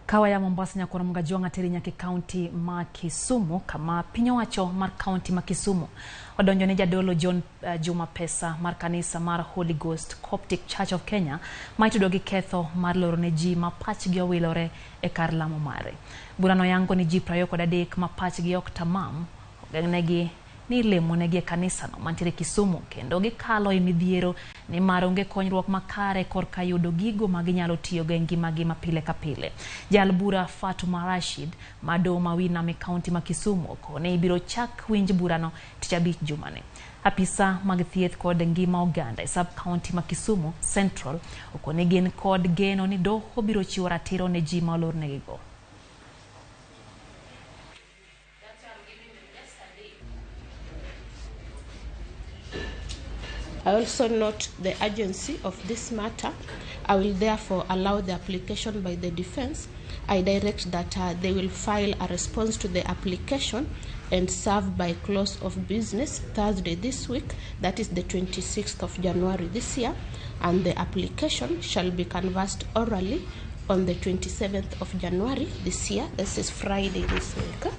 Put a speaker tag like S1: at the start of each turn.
S1: Kawaya Mombasa nyakoro Mgajwang'a teri nyaka e kaunti ma Kisumu kama piny owacho mar kaunti ma Kisumu odonjo ne jadolo John Juma Pesa mar kanisa mar Holy Ghost Coptic Church of Kenya ma itudo gi ketho mar loro ne ji ma pachgi owilore e kar lamo mare. Burano yango ni ji 23 ma pachgi ok tamam ogeng'negi ni ilemonegi e kanisano mantiere Kisumu kendo gikalo e midhiero nimar onge konyruok makare korka yudo gigo ma ginyalo tiyogo e ngimagi ma pile ka pile. Jal bura Fatuma Rashid ma doho ma Winam e kaunti ma Kisumu okone ibiro chak winj burano tich abich jumani. Apisa mag thieth kod ngima oganda e sub county ma Kisumu Central okone gin kod geno ni doho biro chiwo ratiro ne ji ma olornegigo.
S2: I also note the urgency of this matter. I will therefore allow the application by the defense. I direct that they will file a response to the application and serve by close of business Thursday this week, that is the 26th of January this year, and the application shall be canvassed orally on the 27th of January this year. This is Friday this week.